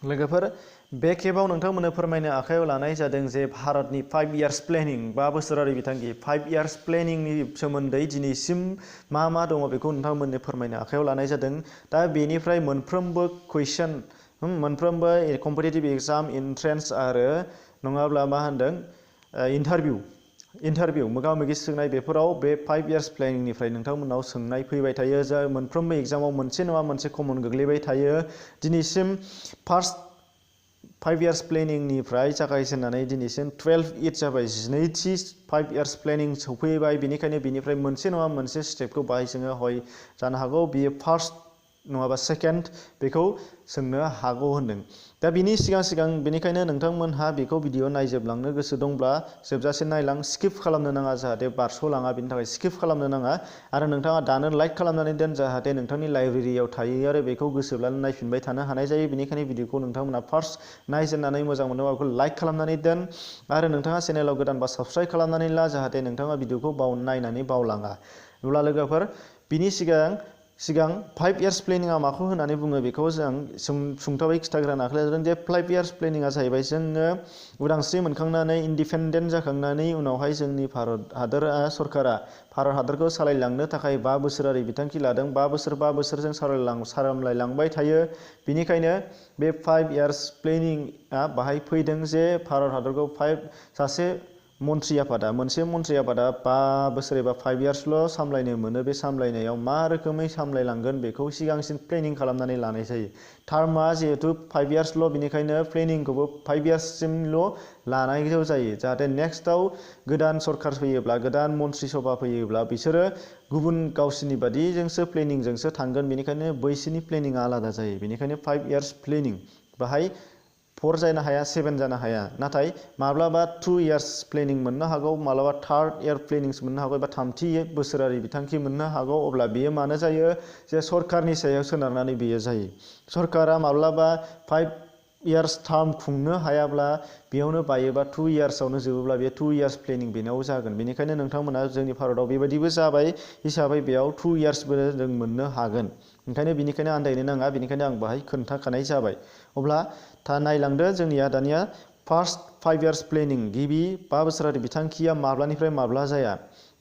लोगोफोर बे खेबाव नोंथांमोननो फोरमायनो आखायाव लानाय जादों जे भारतनि 5 इयार्स प्लेनिं बा बोसोरारि बिथांखि 5 इयार्स प्लेनिंनि सोमोन्दै दिनैसिम मा दङ बेखौ नोंथांमोननो फोरमायनो आखायाव लानाय जादों। दा बेनिफ्राय मोनफ्रोमबो कुइसन मोनफ्रोमबो कम्पिटिटिभ एग्जाम एन्ट्रेन्स आरो नङाब्ला मा होनदों इन्टारभिउ मोगा-मोगि सोंनाय बेफोराव बे 5 इयार्स प्लेनिंनिफ्राय नोंथांमोननाव सोंनाय फैबाय थायो। जा मोनफ्रोमबो एग्जामाव मोनसे नङा मोनसे कमन गोग्लैबाय थायो। दिनैसिम फार्स्ट 5 इयार्स प्लेनिंनिफ्राय जागायजेननानै दिनैसिम 12 इयार्स जाबाय, 12थि 5 इयार्स प्लेनिं सौफैबाय। बेनिखायनो बेनिफ्राय मोनसे नङा मोनसे स्टेपखौ बाहाय जोङो हय जानो हागौ बियो फार्स्ट नङाबा सेकेन्ड बेखौ सोंनो हागौ होनदों। दा बिनि सिगां बेनिखायनो नोंथांमोनहा बेखौ भिडिअ नायजोबलांनो गोसो दंब्ला जोबजासे नायलां, स्किप खालामनो नाङा, जाहाथे बारस'लाङा बेनि थाखाय स्किप खालामनो नाङा। आरो नोंथाङा दानो लाइक खालामनानै दोन, जाहाथे नोंथांनि लाइब्रेरियाव थायो आरो बेखौ गोसोब्लानो नायफिनबाय थानो हानाय जायो। बेनिखायनो भिडिअखौ नोंथांमोना फार्स्ट नायजेननानै मोजां मोनोबा बेखौ लाइक खालामनानै दोन आरो नोंथाङा चेनेलाव गोदानबा साबस्क्राइब खालामनानै ला, जाहाथे नोंथाङा भिडिअखौ नायनानै बावलाङा। अब्ला लोगोफोर बिनि सिगां 5 इयार्स प्लेनिंआ माखौ होननानै बुङो बेखौ जों सुंथाबै खिथाग्रोनो आखायाव लादों। जे 5 इयार्स प्लेनिंआ जाहैबाय जोङो उदांस्रि मोनखांनानै इन्डिपेन्डेन्ट जाखांनानै उनावहाय जोंनि भारत सरकारा भारत हादरखौ सालायलांनो थाखाय 5 बोसोरारि बिथांखि लादों। 5 बोसोरजों सामलायलांबाय थायो। बेनिखायनो बे 5 इयार्स प्लेनिंआ बाहाय फैदों जे भारत हादरखौ सासे मन्त्रि आफादा मोनसे मन्त्रि आफादा 5 बोसोर एबा 5 इयार्सल' सामलायनो मोनो। बे सामलायनायाव मा रोखोमै सामलायलांगोन बेखौ सिगांसिन प्लेनिं खालामनानै लानाय जायो। टार्मआ जिहेतु 5 इयार्सल' बेनिखायनो प्लेनिंखौबो 5 इयार्ससिमल' लानांगौ जायो, जाहाथे नेक्स्टआव गोदान सरकार फैयोब्ला गोदान मन्त्रि सभा फैयोब्ला बिसोरो गुबुन गावसिनि बादिजोंसो प्लेनिंजोंसो थांगोन। बेनिखायनो बैसोरनि प्लेनिंआ आलादा जायो। बेनिखायनो 5 इयार्स प्लेनिं बाहाय 4 जानो हाया, 7 जानो हाया। नाथाय माब्लाबा 2 इयार्स प्लेनिं मोननो हागौ, माब्लाबा 3rd इयार प्लेनिंस मोननो हागौ एबा 3थि बोसोरारि बिथांखि मोननो हागौ। अब्ला बेयो मानो जायो जे सरकारनि सायाव सोनारनानै बेयो जायो। सरकारा माब्लाबा 5 इयार्स टार्म खुंनो हायाब्ला बेयावनो बायोबा 2 इयार्सआवनो जोबोब्ला बे 2 इयार्स प्लेनिं बेनाव जागोन। बेनिखायनो नोंथांमोना जोंनि भारताव बेबायदिबो जाबाय हिसाबै बेयाव 2 इयार्सबो जों मोननो हागोन। बेनिखायनो आन्दायनो नाङा, बेनिखायनो आं बाहाय खोन्थाखानाय जाबाय। अब्ला नायलांदो जोंनिया दानिया फार्स्ट 5 इयार्स प्लेनिं गिबि 5 बोसोरारि बिथांखिया माब्लानिफ्राय माब्ला जाया।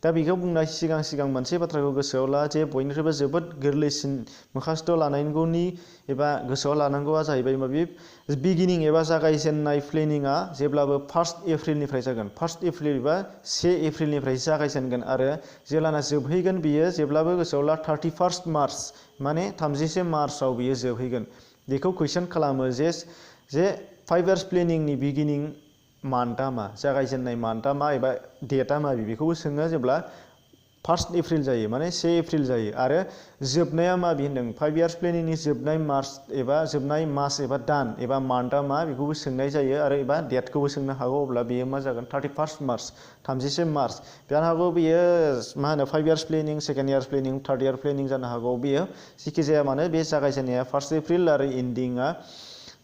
दा बेखौ बुंनाय सिगां मोनसे बाथ्राखौ गोसोआव ला जे बयनिख्रुइबो जोबोद गोरलैसिन मोखासथ' लानांगौनि एबा गोसोआव लानांगौआ जाहैबाय बे बिगिनिं एबा जागायजेननाय प्लेनिंआ जेब्लाबो 1 एप्रिलनिफ्राय जागोन। 1 एप्रिल एबा 1 एप्रिलनिफ्राय जागायजेनगोन आरो जेब्लाना जोबहैगोन बियो जेब्लाबो गोसोआव ला 31 मार्च माने 31 मार्चआव बियो जोबहैगोन। बेखौ कुइसन खालामो जे 5 इयार्स प्लेनिंनि बिगिनिं मान्थआ मा, जागायजेननाय मान्थआ मा एबा डेटआ मा, बेखौबो सोङो। जेब्ला 1 एप्रिल जायो माने 1 एप्रिल जायो आरो जोबनाया मा होनदों 5 इयार्स प्लेनिंनि जोबनाय मार्च एबा जोबनाय मास एबा दान एबा मान्थआ मा बेखौबो सोंनाय जायो आरो एबा डेटखौबो सोंनो हागौ। अब्ला बेयो मा जागोन 31 मार्च 31 मार्च जानो हागौ। बेयो मा होनो 5 years planning, 2nd years planning, 3rd year planning जानो हागौ। बेयो जिखि जाया मानो बे जागायजेननाया 1 एप्रिल आरो एन्डिंआ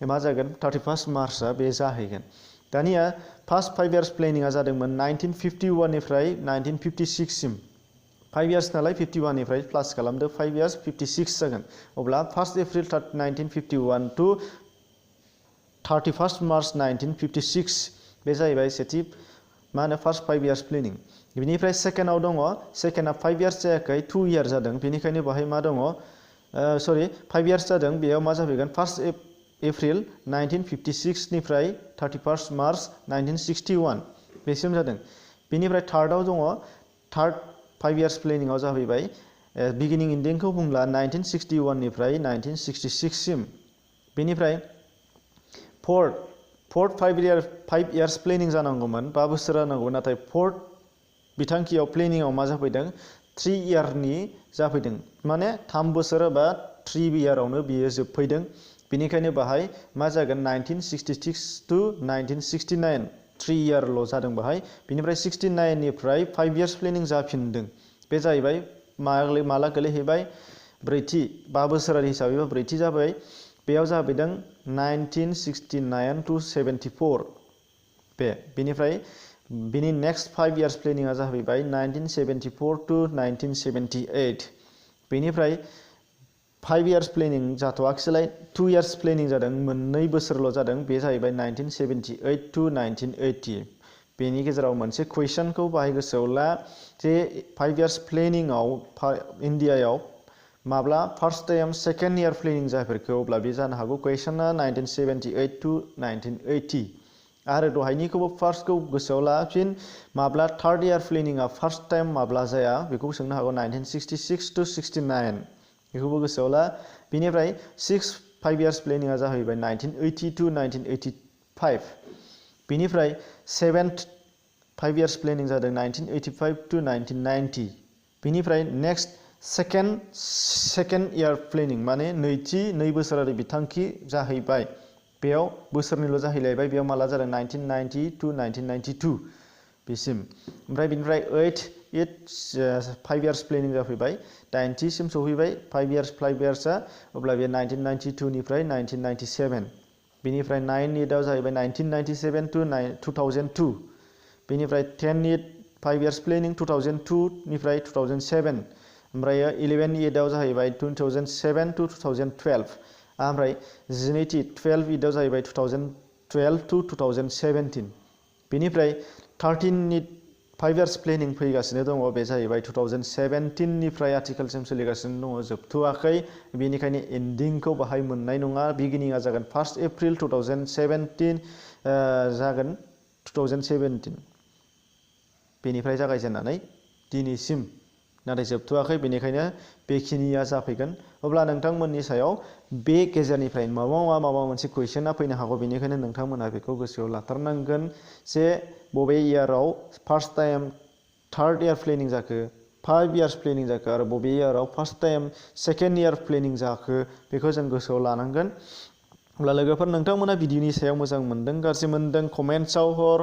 मा जागोन 31 मार्चआ बे जाहैगोन। दानिया फार्स्ट 5 इयार्स प्लेनिंआ जादोंमोन 1951 निफ्राय 1956 सिम। 5 इयार्स नालाय 51 निफ्राय प्लास खालामदो 5 इयार्स 56 जागोन। अब्ला 1 एप्रिल 1951 टु 31 मार्च 1956 बे जाहैबाय सेथि मा होनो फार्स्ट 5 इयार्स प्लेनिं। बिनिफ्राय सेकेन्डआव दङ, सेकेन्डआ 5 इयार्स जायाखै 2 इयार जादों। बेनिखायनो बाहाय मा दङ 5 इयार्स जादों। बेयाव मा जाफैगोन 1 एप्रिल 1956 निफ्राय 31 मार्च 1961 बेसिम जादों। बेनिफ्राय थार्डआव दङ, थार्ड 5 इयार्स प्लेनिंआव जाहैबाय बिगिनिं इन्डिंखौ बुंब्ला 1961 निफ्राय 1966 सिम। बेनिफ्राय फोर्थ 5 इयार्स प्लेनिं जानांगौमोन, 5 बोसोर जानांगौ। नाथाय फोर्थ बिथांखियाव प्लेनिंआव मा जाफैदों 3 इयारनि जाफैदों, माने 3 बोसोर एबा 3 इयारावनो बियो जोबफैदों। बेनिखायनो बाहाय मा जागोन 1966 टु 1969 3 इयारल' जादों बाहाय। बेनिफ्राय 69 निफ्राय 5 इयार्स प्लेनिं जाफिनदों। बे जाहैबाय माला गोलैहैबाय ब्रैथि 5 बोसोरारि हिसाबैबा ब्रैथि जाबाय। बेयाव जाफैदों 1969 टु 74 बेनिफ्राय बिनि नेक्स्ट 5 इयार्स प्लेनिंआ जाहैबाय 1974 टु 1978। बेनिफ्राय 5 years प्लेनिं जाथ'आखिसैलाय 2 years प्लेनिं जादों मोननै बोसोरल' जादों बे जाहैबाय 1978 to 1980 बेनि गेजेराव मोनसे कुइसनखौ बाहाय गोसोआव ला जे 5 years प्लेनिंआव इन्डियायाव माब्ला first time second year planning जाफेरखो अब्ला बे जानो हागौ कुइसना 1978 to 1980 आरो दहायनिखौबो फार्स्टखौ गोसोआव ला फिन माब्ला थार्ड इयार प्लेनिंआ फार्स्ट टाइम माब्ला जाया बेखौ सोंनो हागौ 1966 to 69 बेखौबो गोसोआव ला बेनिफ्राय 5 years प्लेनिंआ जाहैबाय 1980 to 1985 बेनिफ्राय 7th 5 years प्लेनिं जादों 1985 to 1990 बेनिफ्राय नेक्स्ट सेकेन्ड इयार प्लेनिं माने नै बोसोरारि बिथांखि जाहैबाय बेयाव बोसोरनैल' जाहैलायबाय बेयाव माला जादों 1990 to 1992 बेसिम ओमफ्राय बिनिफ्राय 5 years प्लेनिं जाफैबाय 90 सिम सौहैबाय 5 yearsआ अब्ला बे 1992 निफ्राय 1997 बेनिफ्राय 9 जाहैबाय 1997 to 2002 बेनिफ्राय 10 5 years प्लेनिं 2002 निफ्राय 2007 ओमफ्राय 11 जाहैबाय 2007 to 2012 ओमफ्राय 12 जाहैबाय 2012 to 2017 बेनिफ्राय 13 5 years प्लेनिं फैगासिनो दङ बे जाहैबाय 2017 निफ्राय आथिखालसिम सोलिगासिनो दङ जोबथ'वाखै बेनिखायनो एन्डिंखौ बाहाय मोननाय नङा बिगिनिंआ जागोन 1 एप्रिल 2017 जागोन 2017 बेनिफ्राय जागायजेननानै दिनैसिम नाथाय जोबथ'वाखै बेनिखायनो बेखिनिया जाफैगोन अब्ला नोंथांमोननि सायाव बे गेजेरनिफ्राय माबा मोनसे कुइसना फैनो हागौ बेनिखायनो नोंथांमोनहा बेखौ गोसोआव लाथारनांगोन जे बबे इयाराव first time third year planning जाखो 5 years प्लेनिं जाखो आरो बबे इयाराव first time second year planning जाखो बेखौ जों गोसोआव लानांगोन अब्ला लोगोफोर नोंथांमोना भिडिअनि सायाव मोजां मोनदों गाज्रि मोनदों कमेन्ट्सआव हर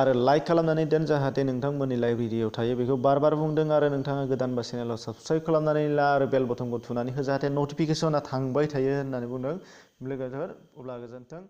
आरो लाइक खालामनानै दोन जाहाथे नोंथांमोननि लाइब्रेरियाव थायो बेखौ बार बुंदों आरो नोंथाङा गोदानबा चेनेलाव साबस्क्राइब खालामनानै ला आरो बेल बटनखौ थुनानै हो जाहाथे नटिफिकेसना थांबाय थायो होननानै बुंदों लोगोफोर अब्ला गोजोन्थों